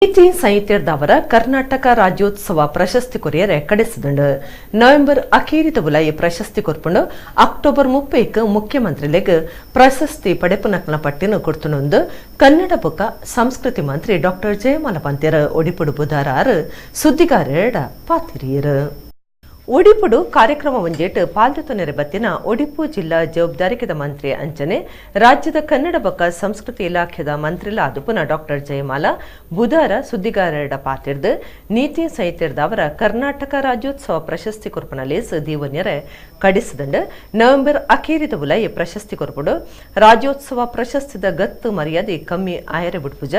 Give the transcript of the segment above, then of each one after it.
ನೀತಿ ಸಂಹಿತೆರ್ದವರ ಕರ್ನಾಟಕ ರಾಜ್ಯೋತ್ಸವ ಪ್ರಶಸ್ತಿ ಕೊರಿಯರೆ ಕಡೆಸಿದುಂಡು. ನವೆಂಬರ್ ಅಖೀರಿದ ಉಲಾಯಿ ಪ್ರಶಸ್ತಿ ಕೊರ್ಪುಂಡು. ಅಕ್ಟೋಬರ್ 30ಕ್ ಮುಖ್ಯಮಂತ್ರಿಲೆಗ್ ಪ್ರಶಸ್ತಿ ಪಡೆಪುನಕ್ಲ ಪಟ್ಟಿನ ಕೊರ್ತುನೊಂದು ಕನ್ನಡ ಬೊಕ್ಕ ಸಂಸ್ಕೃತಿ ಮಂತ್ರಿ ಡಾಕ್ಟರ್ ಜಯಮಾಲ ಪಂತೆರ್. ಒಡಿಪುಡು ಬುಧಾರ ಸುದ್ದಿಗಾರರ ಪಾತಿರಿಯರು. ಒಡಿಪುಡು ಕಾರ್ಯಕ್ರಮ ಒಂಜೇಟ್ ಪಾಲ್ದೆತೊನೆರೆ ಬತ್ತಿನ ಒಡಿಪು ಜಿಲ್ಲಾ ಜವಾಬ್ದಾರಿಕೆದ ಮಂತ್ರಿ ಅಂಚನೆ ರಾಜ್ಯದ ಕನ್ನಡ ಬೊಕ್ಕ ಸಂಸ್ಕೃತಿ ಇಲಾಖೆದ ಮಂತ್ರಿಲ ಆದುಪುನ ಡಾಕ್ಟರ್ ಜಯಮಾಲ ಬುಧಾರ ಸುದ್ದಿಗಾರರ ಪಾತಿರ್ದು ನೀತಿ ಸಂಹಿತೆರ್ದವರ ಕರ್ನಾಟಕ ರಾಜ್ಯೋತ್ಸವ ಪ್ರಶಸ್ತಿ ಕೊರ್ಪುನ ಲೇಸ್ ದೀವನ್ಯರೆ ಕಡಿಸಿದಂಡು. ನವೆಂಬರ್ ಅಖೀರಿದ ಉಲೈ ಪ್ರಶಸ್ತಿ ಕೊರ್ಪುಡು. ರಾಜ್ಯೋತ್ಸವ ಪ್ರಶಸ್ತಿದ ಗತ್ತು ಮರ್ಯಾದೆ ಕಮ್ಮಿ ಆಯರೆ ಬುಡ್ಪುಜ.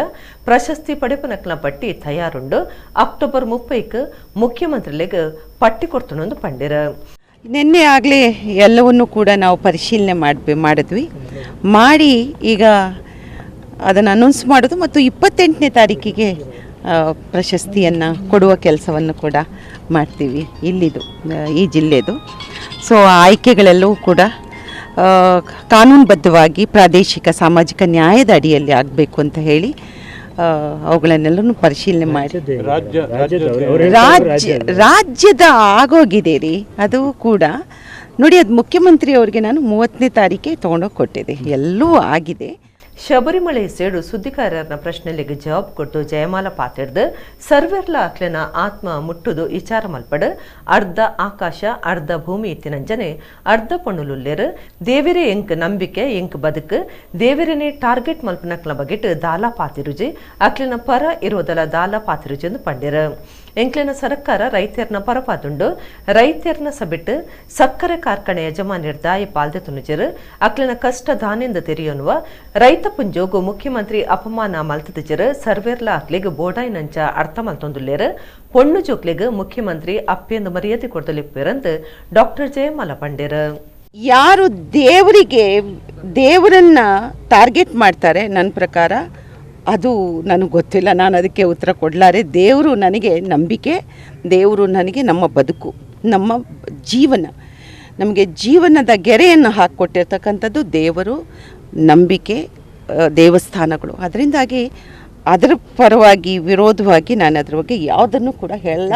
ಪ್ರಶಸ್ತಿ ಪಡೆಪುನಕ್ಲ ಪಟ್ಟಿ ತಯಾರುಂಡು. ಅಕ್ಟೋಬರ್ 30ಕ್ ಮುಖ್ಯಮಂತ್ರಿಲೆಗ್ ಪಟ್ಟಿ ಕೊಡ್ತುನೊಂದು ಪಂಡಿರು. ನಿನ್ನೆ ಆಗಲೇ ಎಲ್ಲವನ್ನೂ ಕೂಡ ನಾವು ಪರಿಶೀಲನೆ ಮಾಡಿದ್ವಿ. ಮಾಡಿ ಈಗ ಅದನ್ನು ಅನೌನ್ಸ್ ಮಾಡೋದು ಮತ್ತು 28ನೇ ತಾರೀಕಿಗೆ ಪ್ರಶಸ್ತಿಯನ್ನು ಕೊಡುವ ಕೆಲಸವನ್ನು ಕೂಡ ಮಾಡ್ತೀವಿ ಇಲ್ಲಿದು ಈ ಜಿಲ್ಲೆದು. ಸೊ ಆಯ್ಕೆಗಳೆಲ್ಲವೂ ಕೂಡ ಕಾನೂನುಬದ್ಧವಾಗಿ ಪ್ರಾದೇಶಿಕ ಸಾಮಾಜಿಕ ನ್ಯಾಯದ ಅಡಿಯಲ್ಲಿ ಆಗಬೇಕು ಅಂತ ಹೇಳಿ ಅವುಗಳನ್ನೆಲ್ಲನೂ ಪರಿಶೀಲನೆ ಮಾಡಿ ರಾಜ್ಯದ ಆಗೋಗಿದೆ ರೀ. ಅದು ಕೂಡ ನೋಡಿ, ಅದು ಮುಖ್ಯಮಂತ್ರಿ ಅವರಿಗೆ ನಾನು 30ನೇ ತಾರೀಕೆ ತೊಗೊಂಡೋಗಿ ಕೊಟ್ಟಿದ್ದೆ, ಎಲ್ಲವೂ ಆಗಿದೆ. ಶಬರಿಮಲೆ ಸೇಡು ಸುದ್ದಿಗಾರರ ಪ್ರಶ್ನೆಗೆ ಜವಾಬ್ ಕೊಟ್ಟು ಜಯಮಾಲ ಪಾತಿಡ್ದು ಸರ್ವೆರ್ಲ ಅಕ್ಲೆನ ಆತ್ಮ ಮುಟ್ಟುದು ವಿಚಾರ ಮಲ್ಪಡು. ಅರ್ಧ ಆಕಾಶ ಅರ್ಧ ಭೂಮಿ ಇತ್ತಿನಂಜನೆ ಅರ್ಧ ಪಣ್ಣುಲುಲ್ಲೇರು. ದೇವರೇ ಎಂಕ್ ನಂಬಿಕೆ ಎಂಕ್ ಬದುಕು. ದೇವರನೇ ಟಾರ್ಗೆಟ್ ಮಲ್ಪನಕ್ಲ ಬಗೆಟ್ ದಾಲ ಪಾತಿರುಜಿ, ಅಕ್ಲೆನ ಪರ ಇರೋದಲ ದಾಲ ಪಾತಿರುಜಿ ಎಂದು ಪಂಡಿರು. ಎಂಕ್ಲೆನ ಸರ್ಕಾರ ರೈತರ್ನ ಪರಪಾದುಂಡು. ರೈತರ್ನ ಸಬಿಟ್ಟು ಸಕ್ಕರೆ ಕಾರ್ಖಾನೆ ಯಜಮಾನಿರ್ ದಾಯಿ ಪಾಲ್ದೆ ತುನುಜರು. ಅಕ್ಲೆನ ಕಷ್ಟ ದಾನಿಂದ ತೆರೆಯನುವ ರೈತ ಪುಂಜೋಗು ಮುಖ್ಯಮಂತ್ರಿ ಅಪಮಾನ ಮಲ್ತದಿಜರು. ಸರ್ವೇರ್ಲ ಅಕ್ಲೆಗ್ ಬೋಡಾಯ್ನಂಚ ಅರ್ಥ ಮಲ್ತೊಂದುಲ್ಲೇರು. ಪೊಣ್ಣು ಜೋಕ್ಲೆಗ್ ಮುಖ್ಯಮಂತ್ರಿ ಅಪ್ಪೆಂದು ಮರ್ಯಾದೆ ಕೊಡ್ದಲಿಪ್ಪೇರಂದು ಡಾಕ್ಟರ್ ಜಯಮಾಲ ಪಂಡೇರು. ಯಾರು ದೇವರಿಗೆ ದೇವರನ್ನ ಟಾರ್ಗೆಟ್ ಮಾಡ್ತಾರೆ ನನ್ನ ಪ್ರಕಾರ ಅದು ನನಗೆ ಗೊತ್ತಿಲ್ಲ, ನಾನು ಅದಕ್ಕೆ ಉತ್ತರ ಕೊಡಲಾರೆ. ದೇವರು ನನಗೆ ನಂಬಿಕೆ, ದೇವರು ನನಗೆ ನಮ್ಮ ಬದುಕು, ನಮ್ಮ ಜೀವನ, ನಮಗೆ ಜೀವನದ ಗೆರೆಯನ್ನು ಹಾಕಿಕೊಟ್ಟಿರ್ತಕ್ಕಂಥದ್ದು ದೇವರು, ನಂಬಿಕೆ, ದೇವಸ್ಥಾನಗಳು. ಅದರಿಂದಾಗಿ ಅದರ ಪರವಾಗಿ ವಿರೋಧವಾಗಿ ನಾನು ಅದರ ಬಗ್ಗೆ ಯಾವುದನ್ನು ಕೂಡ ಹೇಳಲ್ಲ.